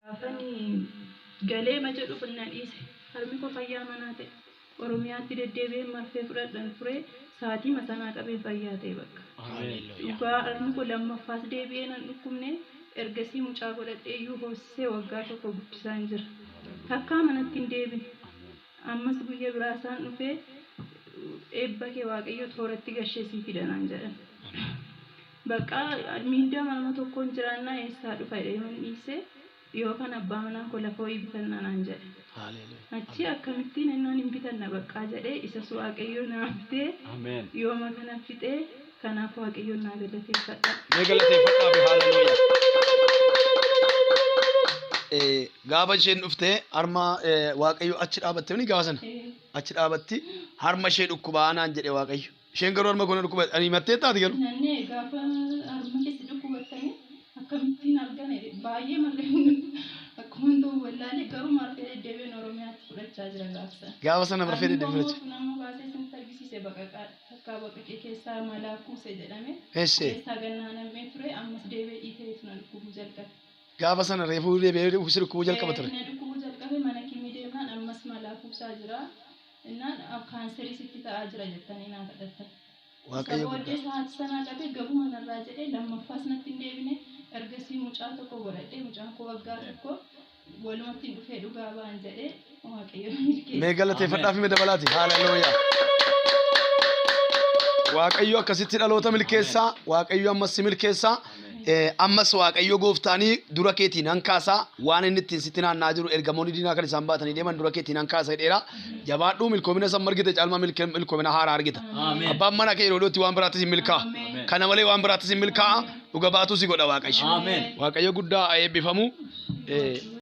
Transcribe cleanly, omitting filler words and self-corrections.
Gaafani galee ma jedhu na dhiise. Harmi koo fayyaa manaa ta'e. Oromiyaatti deddeebi'ee marfee fudhadhan ture. Sa'aatii sanaa qabee fayyaa ta'e bakka. Dhugaa harmi koo lammaffaas deebi'ee nan dhukkubne. Ergasii mucaa godhadhee iyyuu hoosisee waggaa tokko guddisaan jira. Takkaa manatti hin deebine. Ammas guyya biraa isaan dhufee, "Eebba kee Waaqayyo tooratti gashee sii fida," naan jedhan. Bakka miindaa manuma tokkoon jiraannaa, eessaa dhufa jedhee man dhiise. Yookaan abbaa manaa koo lafa wayii bitannaa naan jedhe. Achi akkamittiin ennaan hin bitanna baqqaa jedhee, isas Waaqayyo naa bitee yooma kana fixee. Kanaaf Waaqayyoon naa galateeffadha. Mee galateeffadhaa fi haaleluyyaa. Gaafa isheen dhuftee harma Waaqayyo achi dhaabatte ni gaafa sana achi dhaabatti harma ishee dhukkubaa naan jedhe Waaqayyo. Isheen garuu harma koo na dhukkuba ani himattee taati garuu. Nannee gaafa harma keessa dhukkubattanii akkamittiin argane, baay'ee marree akkuma hin ta'u wallaalee, garuu marfee deddeebiin Oromiyaatti fudhachaa jira gaafsa. Gaafa sana marfee deddeebiin fudhachaa. Nama baasee isinitti argisiise baqaqaadha. Takkaa baqaqee keessaa malaa kuuse jedhame. Eessee. Keessaa gannaa nammee ture, ammas deebi'ee dhiiteetu na dhukkubuu jalqabe. Gaafa sana reefuu deebi'ee si dhukkubuu jalqaba ture. Na dhukkubuu jalqabe. Mana kimii deemnaan ammas malaa kuusaa jira. Innaan kaanserii sitti ta'aa jira jettanii naa kadhattan. Waaqayyo Isa booddee guddaa. Sa'aatii sanaa qabee gabuma narraa jedhee lammaffaas natti hin deebine. Ergasii mucaa tokko godhadhee, mucaan koo waggaa tokko, walumatti hin dhufee dhugaa ba'an jedhee Waaqayyo na milkeesse. Mee galateeffadhaa fi mee dabalaati. Haaleluyyaa. Waaqayyo akkasitti dhaloota milkeessaa. Waaqayyo ammas si milkeessaa. Ammas Waaqayyo gooftaanii dura keetiin hankaasaa waan inni ittiin sitti naanna'aa jiru, ergamoonni diinaa kan isaan baatanii deeman dura keetiin hankaasa jedheera. Jabaadhuu, milkoomina san argite caalmaa milkoomina haaraa argita. Abbaan mana kee yeroo dhiyootti waan biraattis hin milkaa'a. Kana malee waan biraattis hin milkaa'a. Dhuga baatuu si godha Waaqayyo. Waaqayyo guddaa haa eebbifamu.